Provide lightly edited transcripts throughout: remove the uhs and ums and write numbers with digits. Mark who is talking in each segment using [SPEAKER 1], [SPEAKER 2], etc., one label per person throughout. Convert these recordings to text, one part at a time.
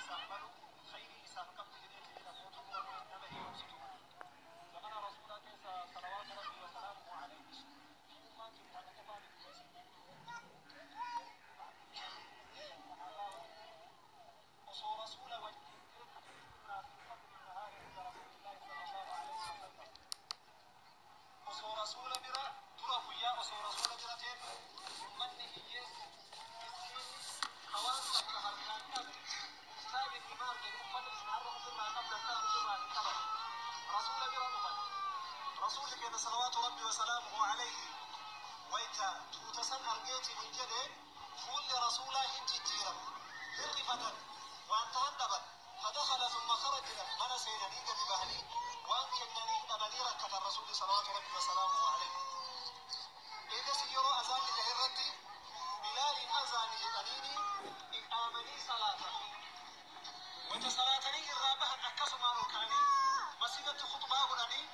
[SPEAKER 1] Isaaf malu khayrii isaaf qabdu jedheetiin abbootu nama hiyoomsitu. Zamana rasuulaa keessa salawaatu rabbii wasalaamuhu alayhi hiyyummaan jiru kana qofaa miti. Osoo rasuula wajjin fi qadri nahaari inda rasuulillahi sallallahu alayhi wasallam, osoo rasuula bira dura guyyaa osoo rasuula bira teetu ummanni hiyyeessi miskiinni hawaan takka harkaan qabne mustaabi himaar jedhu uffata isin har'a ofirraa qabdan kana ofirraa hin qaban rasuula bira dhufan. Rasuulli keenya salawaatu rabbi wasalaamuhu alayhi wayta tuuta san argeetiin hin jedhe fuulli rasuulaa hin jijjiiramu, hin rifatan, waan ta'an dhaban. فدخل ثم خرج, mana seenanii gadi bahanii waan kennanii dhabanii rakkatan rasuulli salawaatu rabbi wasalaamuhu alayhi. Eegas yeroo azaanni gahe irratti Bilaaliin azaani jedhaniini iqaamanii salaatan. Wanta salaatanii irraa bahan akkasumaan ol ka'anii masjidatti khutbaa godhanii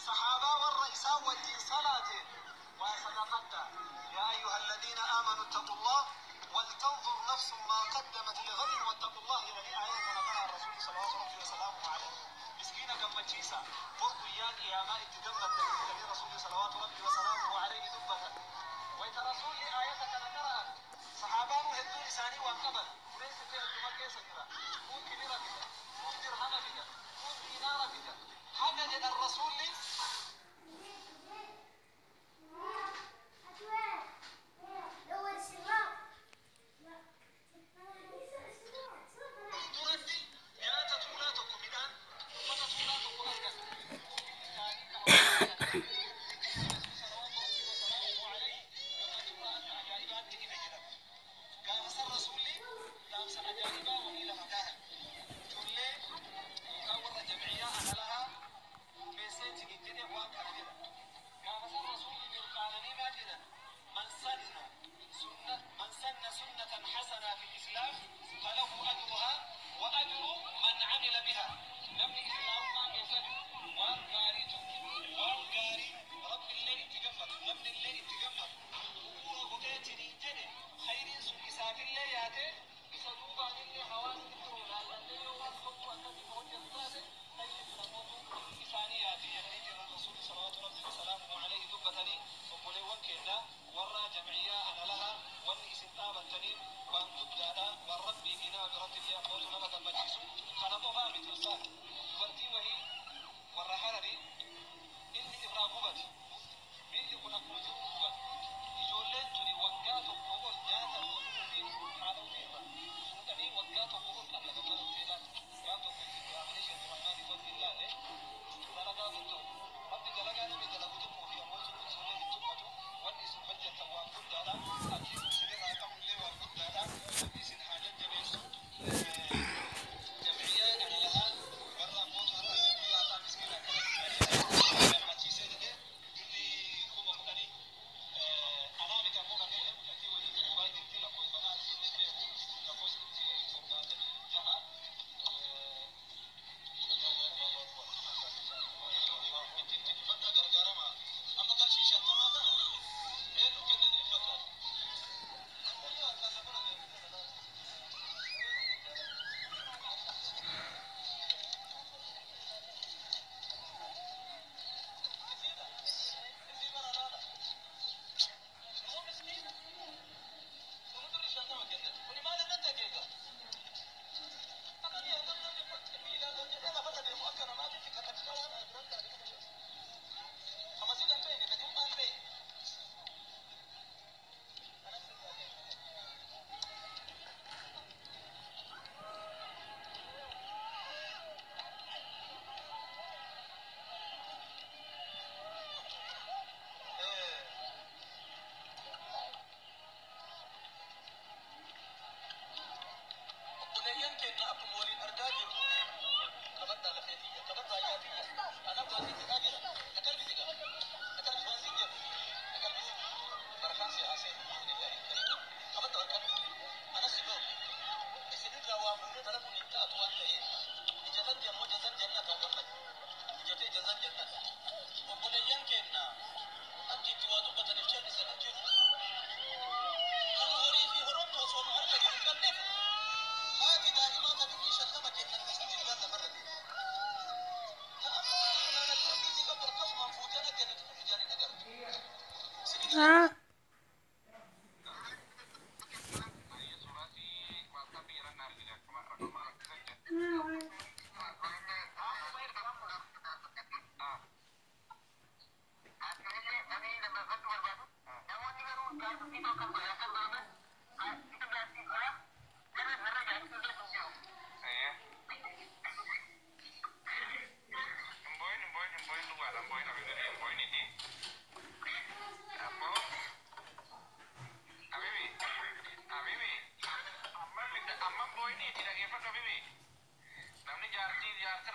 [SPEAKER 1] sahaabaa warra isaan wajjin salaate waa sadaqadha. يا أيها الذين آمنوا اتقوا الله ولتنظر نفس ما قدمت لغد واتقوا الله الذي آية قرأ الرسول صلى الله عليه وسلم عليه. مسكينة قمتشيسا برضو يا قياما اتقمت الرسول صلوات ربي وسلامه عليه دبة وإذا رسول آية كان قرأ صحابان هدون إساني وانقبل ليس فيها الدماء كيسا جرا كون كبيرة كده كون درهم كده كون دينار كده حاجة الرسول. Duratti nyaata tuulaa tokko, midhaan uffata tuulaa tokko argan. Ajaa'ibaatti ife jedhama. Gaafa san rasuulli dhaamsa ajaa'ibaa wahii lafa kaahan. Ijoollee yookaan warra jamciyyaa ana lahaa qopheesseetiin hin jedhe waan kana jedha. Gaafa san rasuulli mirqaananii maal jedhan? من سن سنة من سن سنة حسنة في الإسلام فله أجرها وأجر من عمل بها. Namni islaamummaa keessatti waan gaarii tokko, waan gaarii rabbi illee itti gammadu, namni illee itti gammadu bu'uura godheetiin hin jedhe, khayriin sun isaafillee yaate, isa duubaanillee hawaasni biroo laallatee yoo waan tokko akkasii hojjetu taate khayriin sun ammootu isaanii yaati jedhanii jiran rasuulli salawaatu rabbi wasalaamuhu alayhi dubbatanii. Obboleewwan keenya warra jamciyyaa ana laha, wanni isin dhaabattaniin waan guddaadha, waan rabbii fi nama biratti illee abbootu nama gammachiisu. Kana qofaa miti ustaaz, dubartii wahii warra Hararii inni irraa gubate, miilli kun akkuma jiru gubate. Ijoolleen tuni waggaa tokko ol nyaata ofii haadha ofii irraa fuudhanii waggaa tokko ol qallaban mana hoteelaatti. Gaaf tokko itti yaamanii Sheekh Rahmaanii wajjin ilaale. Dalagaa guddoo rabbi dalagaa namni dalagu tokkoo fi ammoo ijoollee hin tuffatu. Wanni isin hojjettan waan guddaadha. Achiin isinirraa qabullee waan guddaadha. Rabbi isin haa jajjabeessu. Jamciyyaa ana lahaa warra abbootu har'a guyyaa har'aa miskiina akkanatti gammachiisee jedhee birrii 10,000 anaa miti ammoo kanneen mucattii waliin Dubaay jirti, lakkoofsa maqaa isiillee beeku, lakkoofsa 76. Itti fufadhaa gargaarama. Amma qarshii 50 kana eenyu kenne ni fakkaata?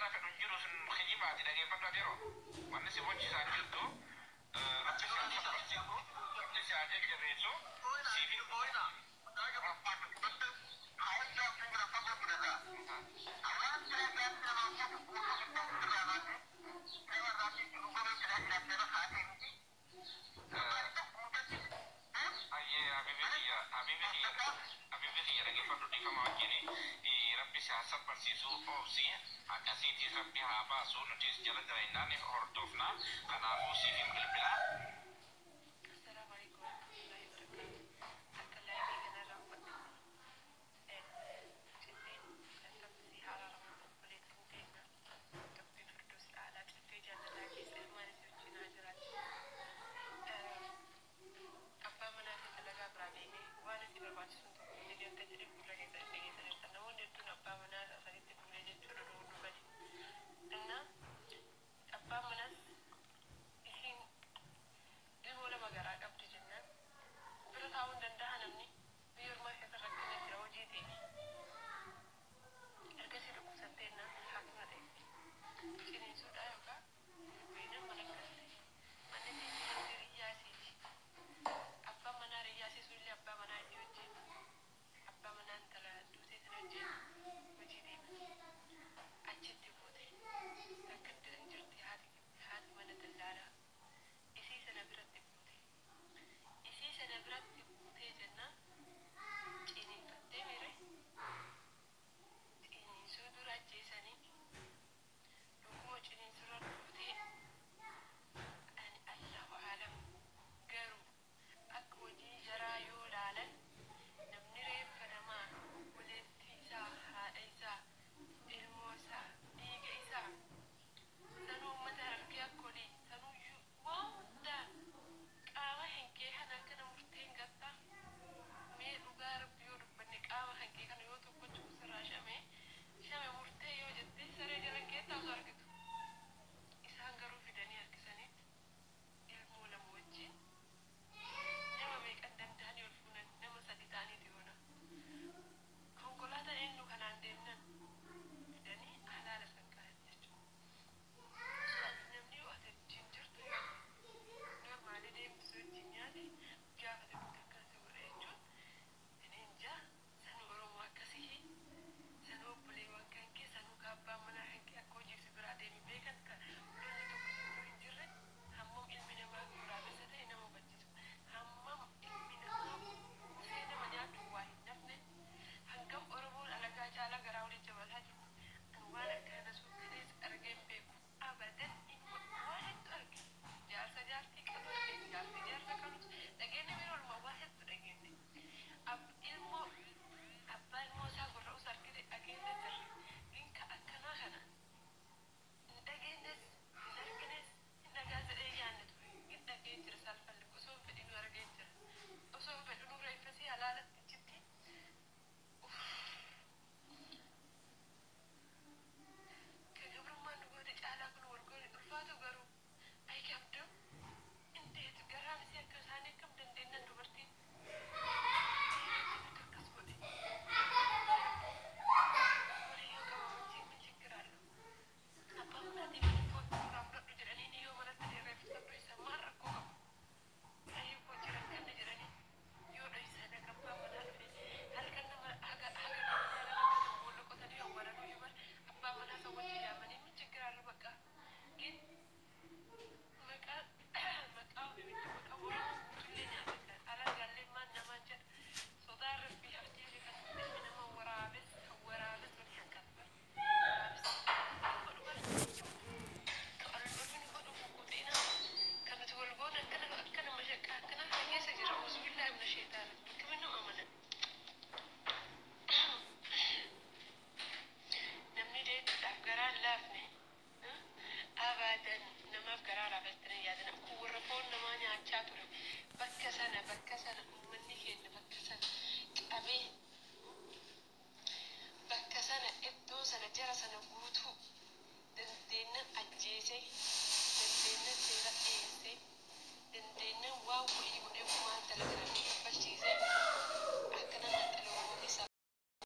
[SPEAKER 2] sirra fedhu hin jiru, sun kijibaati. Dhageeffadhu ati yeroo wanni si bochisaan jirtu, Rabbi si haa sabbarsiisu, Rabbi si haa jajjabeessu, siif hin Ayyee, habibi kiyya, habibi kiyya, habibi kiyya, dhageeffadhu, dhiifama wajjini. Rabbi si haa sabbarsiisu, obsi akkasiitis Rabbi haa baasu. Nutis jala jalaynaan hordofna, kanaafuu siif hin bilbilaa.
[SPEAKER 3] Assalamu alaikum warahmatullahi wabarakatuh. Akka live kanarraa hubadhutti cilleen rabbi haraaramu, obboleettiin teenya Rabbi Firdaus Aalaa cilfee jannataa keessa ilmaan isii wajjin haa jiraachisu. Abbaa manaa fi dalagaa biraa deemee waan isii barbaachisu tokko ni deemta jedhee fuula keessa